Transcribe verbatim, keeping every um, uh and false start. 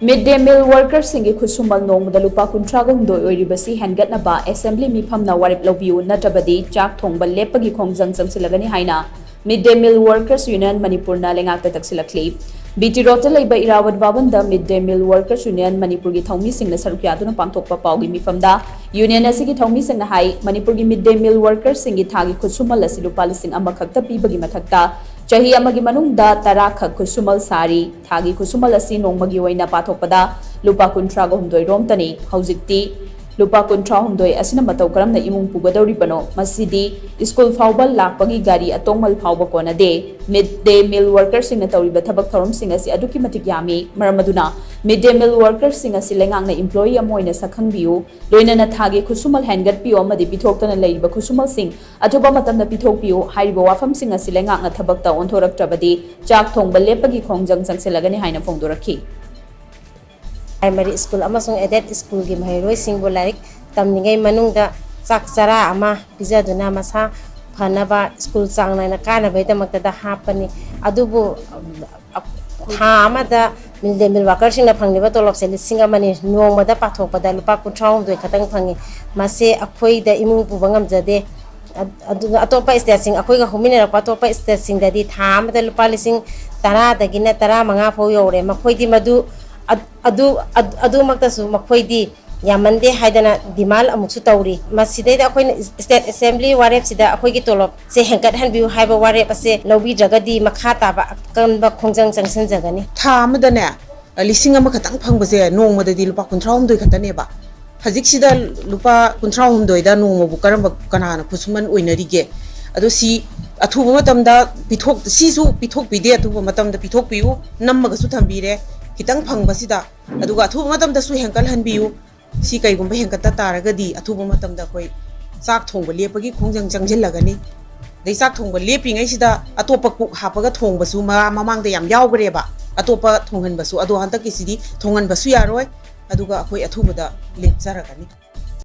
Mid day meal workersꯁꯤꯡꯒꯤ ꯈꯨꯠꯁꯨꯃꯜ ꯅꯣꯡꯃꯗ ꯂꯨꯄꯥ ꯀꯨꯟꯊ꯭ꯔꯥꯒ ꯍꯨꯝꯗꯣꯏ ꯑꯣꯏꯔꯤꯕꯁꯤ ꯍꯦꯟꯒꯠꯅꯕ assembly ꯃꯤꯐꯝꯅ ꯋꯥꯔꯦꯞ ꯂꯧꯕꯤꯌꯨ, ꯅꯠꯇ꯭ꯔꯕꯗꯤ ꯆꯥꯛ ꯊꯣꯡꯕ ꯂꯦꯞꯄꯒꯤ ꯈꯣꯡꯖꯪ ꯆꯪꯁꯤꯜꯂꯒꯅꯤ ꯍꯥꯏꯅ Mid day meal workers union ꯃꯅꯤꯄꯨꯔꯅ ꯂꯩꯉꯥꯛꯇ ꯇꯛꯁꯤꯜꯂꯛꯂꯤ꯫ B T roadꯇ ꯂꯩꯕ ꯏꯔꯥꯋꯠ ꯚꯕꯟꯗ Mid day meal workers union ꯃꯅꯤꯄꯨꯔꯒꯤ ꯊꯧꯃꯤꯁꯤꯡꯅ ꯁꯔꯨꯛ ꯌꯥꯗꯨꯅ ꯄꯥꯡꯊꯣꯛꯄ ꯄꯥꯎꯒꯤ ꯃꯤꯐꯝꯗ union ꯑꯁꯤꯒꯤ ꯊꯧꯃꯤꯁꯤꯡꯅ ꯍꯥꯏ, ꯃꯅꯤꯄꯨꯔꯒꯤ mid day meal workersꯁꯤꯡꯒꯤ ꯊꯥꯒꯤ ꯈꯨꯠꯁꯨꯃꯜ ꯑꯁꯤ ꯂꯨꯄꯥ ꯂꯤꯁꯤꯡ ꯑꯃꯈꯛꯇ ꯄꯤꯕꯒꯤ ꯃꯊꯛꯇ ꯆꯍꯤ ꯑꯃꯒꯤ ꯃꯅꯨꯡꯗ ꯇꯔꯥ ꯈꯛ ꯈꯨꯠꯁꯨꯃꯜ ꯁꯥꯔꯤ꯫ ꯊꯥꯒꯤ ꯈꯨꯠꯁꯨꯃꯜ ꯑꯁꯤ ꯅꯣꯡꯃꯒꯤ ꯑꯣꯏꯅ ꯄꯥꯊꯣꯛꯄꯗ ꯂꯨꯄꯥ ꯀꯨꯟꯊ꯭ꯔꯥꯒ ꯍꯨꯝꯗꯣꯏ ꯔꯣꯝꯇꯅꯤ꯫ ꯍꯧꯖꯤꯛꯇꯤ ꯂꯨꯄꯥ ꯀꯨꯟꯊ꯭ꯔꯥ ꯍꯨꯝꯗꯣꯏ ꯑꯁꯤꯅ ꯃꯇꯧ ꯀꯔꯝꯅ ꯏꯃꯨꯡ ꯄꯨꯒꯗꯧꯔꯤꯕꯅꯣ? ꯃꯁꯤꯗꯤ ꯁ꯭ꯀꯨꯜ ꯐꯥꯎꯕ ꯂꯥꯛꯄꯒꯤ ꯒꯥꯔꯤ ꯑꯇꯣꯡꯃꯜ ꯐꯥꯎꯕ ꯀꯣꯟꯅꯗꯦ꯫ Mid day meal workersꯁꯤꯡꯅ ꯇꯧꯔꯤꯕ ꯊꯕꯛ ꯊꯧꯔꯝꯁꯤꯡ ꯑꯁꯤ ꯑꯗꯨꯛꯀꯤ ꯃꯇꯤꯛ ꯌꯥꯝꯃꯤ꯫ ꯃꯔꯝ ꯑꯗꯨꯅ mid day meal workersꯁꯤꯡ ꯑꯁꯤ ꯂꯩꯉꯥꯛꯅ employee ꯑꯃ ꯑꯣꯏꯅ ꯁꯛꯈꯪꯕꯤꯌꯨ, ꯂꯣꯏꯅꯅ ꯊꯥꯒꯤ ꯈꯨꯠꯁꯨꯃꯜ ꯍꯦꯟꯒꯠꯄꯤꯌꯨ ꯑꯃꯗꯤ ꯄꯤꯊꯣꯛꯇꯅ ꯂꯩꯔꯤꯕ ꯈꯨꯠꯁꯨꯃꯜꯁꯤꯡ ꯑꯊꯨꯕ ꯃꯇꯝꯗ ꯄꯤꯊꯣꯛꯄꯤꯌꯨ꯫ ꯍꯥꯏꯔꯤꯕ ꯋꯥꯐꯝꯁꯤꯡ ꯑꯁꯤ ꯂꯩꯉꯥꯛꯅ ꯊꯕꯛꯇ ꯑꯣꯟꯊꯣꯔꯛꯇ꯭ꯔꯕꯗꯤ ꯆꯥꯛ ꯊꯣꯡꯕ ꯂꯦꯞꯄꯒꯤ ꯈꯣꯡꯖꯪ ꯆꯪꯁꯤꯜꯂꯒꯅꯤ ꯍꯥꯏꯅ ꯐꯣꯡꯗꯣꯔꯛꯈꯤ꯫ Primary school ꯑꯃꯁꯨꯡ aided schoolꯒꯤ ꯃꯍꯩꯔꯣꯏꯁꯤꯡꯕꯨ ꯂꯥꯏꯔꯤꯛ ꯇꯝꯂꯤꯉꯩ ꯃꯅꯨꯡꯗ ꯆꯥꯛ ꯆꯔꯥ ꯑꯃ ꯄꯤꯖꯗꯨꯅ ꯃꯁꯥ ꯐꯅꯕ, ꯁ꯭ꯀꯨꯜ ꯆꯥꯡ ꯅꯥꯏꯅ ꯀꯥꯅꯕꯒꯤꯗꯃꯛꯇꯗ ꯍꯥꯞꯄꯅꯤ꯫ ꯑꯗꯨꯕꯨ ꯊꯥ ꯑꯃꯗ mid day meal workerꯁꯤꯡꯅ ꯐꯪꯂꯤꯕ ꯇꯣꯂꯣꯞꯁꯦ ꯂꯤꯁꯤꯡ ꯑꯃꯅꯤ꯫ ꯅꯣꯡꯃꯗ ꯄꯥꯊꯣꯛꯄꯗ ꯂꯨꯄꯥ ꯀꯨꯟꯊ꯭ꯔꯥ ꯍꯨꯝꯗꯣꯏ ꯈꯛꯇꯪ ꯐꯪꯉꯤ꯫ ꯃꯁꯤ ꯑꯩꯈꯣꯏꯗ ꯏꯃꯨꯡ ꯄꯨꯕ ꯉꯝꯖꯗꯦ꯫ ꯑꯗꯨꯒ ꯑꯇꯣꯞꯄ stateꯁꯤꯡ, ꯑꯩꯈꯣꯏꯒ ꯍꯧꯃꯤꯟꯅꯔꯛꯄ ꯑꯇꯣꯞꯄ stateꯁꯤꯡꯗꯗꯤ ꯊꯥ ꯑꯃꯗ ꯂꯨꯄꯥ ꯂꯤꯁꯤꯡ ꯇꯔꯥꯗꯒꯤꯅ ꯇꯔꯥꯃꯉꯥ ꯐꯥꯎ ꯌꯧꯔꯦ꯫ ꯃꯈꯣꯏꯗꯤ ꯃꯗꯨ, ꯑꯗꯨ, ꯑꯗꯨꯃꯛꯇꯁꯨ ꯃꯈꯣꯏꯗꯤ ꯌꯥꯝꯃꯟꯗꯦ ꯍꯥꯏꯗꯅ demand ꯑꯃꯨꯛꯁꯨ ꯇꯧꯔꯤ꯫ ꯃꯁꯤꯗꯩꯗ ꯑꯩꯈꯣꯏꯅ state assembly ꯋꯥꯔꯦꯞꯁꯤꯗ ꯑꯩꯈꯣꯏꯒꯤ ꯇꯣꯂꯣꯞꯁꯦ ꯍꯦꯟꯒꯠꯍꯟꯕꯤꯌꯨ ꯍꯥꯏꯕ ꯋꯥꯔꯦꯞ ꯑꯁꯦ ꯂꯧꯕꯤꯗ꯭ꯔꯒꯗꯤ ꯃꯈꯥ ꯇꯥꯕ ꯑꯀꯟꯕ ꯈꯣꯡꯖꯪ ꯆꯪꯁꯤꯟꯖꯒꯅꯤ꯫ ꯊꯥ ꯑꯃꯗꯅꯦ, ꯂꯤꯁꯤꯡ ꯑꯃꯈꯛꯇꯪ ꯐꯪꯕꯁꯦ ꯅꯣꯡꯃꯗꯗꯤ ꯂꯨꯄꯥ ꯀꯨꯟꯊ꯭ꯔꯥ ꯍꯨꯝꯗꯣꯏ ꯈꯛꯇꯅꯦꯕ꯫ ꯍꯧꯖꯤꯛꯁꯤꯗ ꯂꯨꯄꯥ ꯀꯨꯟꯊ꯭ꯔꯥ ꯍꯨꯝꯗꯣꯏꯗ ꯅꯣꯡꯃꯕꯨ ꯀꯔꯝꯕ, ꯀꯅꯥꯅ ꯈꯨꯠꯁꯨꯃꯟ ꯑꯣꯏꯅꯔꯤꯒꯦ? ꯑꯗꯣ ꯁꯤ ꯑꯊꯨꯕ ꯃꯇꯝꯗ ꯄꯤꯊꯣꯛ-, ꯁꯤꯁꯨ ꯄꯤꯊꯣꯛꯄꯤꯗꯦ, ꯑꯊꯨꯕ ꯃꯇꯝꯗ ꯄꯤꯊꯣꯛꯄꯤꯌꯨ, ꯅꯝꯃꯒꯁꯨ ꯊꯝꯕꯤꯔꯦ꯫ ꯈꯤꯇꯪ ꯐꯪꯕꯁꯤꯗ, ꯑꯗꯨꯒ ꯑꯊꯨꯕ ꯃꯇꯝꯗꯁꯨ ꯍꯦꯟꯀꯠꯍꯟꯕꯤꯌꯨ꯫ ꯁꯤ ꯀꯩꯒꯨꯝꯕ ꯍꯦꯟꯀꯠꯇ ꯇꯥꯔꯒꯗꯤ ꯑꯊꯨꯕ ꯃꯇꯝꯗ ꯑꯩꯈꯣꯏ ꯆꯥꯛ ꯊꯣꯡꯕ ꯂꯦꯞꯄꯒꯤ ꯈꯣꯡꯖꯪ ꯆꯪꯁꯤꯜꯂꯒꯅꯤ꯫ ꯑꯗꯩ ꯆꯥꯛ ꯊꯣꯡꯕ ꯂꯦꯞꯄꯤꯉꯩꯁꯤꯗ ꯑꯇꯣꯞꯄ cook ꯍꯥꯞꯄꯒ ꯊꯣꯡꯕꯁꯨ ꯃꯔꯥ-, ꯃꯃꯥꯡꯗ ꯌꯥꯝ ꯌꯥꯎꯈ꯭ꯔꯦꯕ, ꯑꯇꯣꯞꯄ ꯊꯣꯡꯍꯟꯕꯁꯨ꯫ ꯑꯗꯣ ꯍꯟꯗꯛꯀꯤꯁꯤꯗꯤ ꯊꯣꯡꯍꯟꯕꯁꯨ ꯌꯥꯔꯣꯏ, ꯑꯗꯨꯒ ꯑꯩꯈꯣꯏ ꯑꯊꯨꯕꯗ ꯂꯦꯞꯆꯔꯒꯅꯤ꯫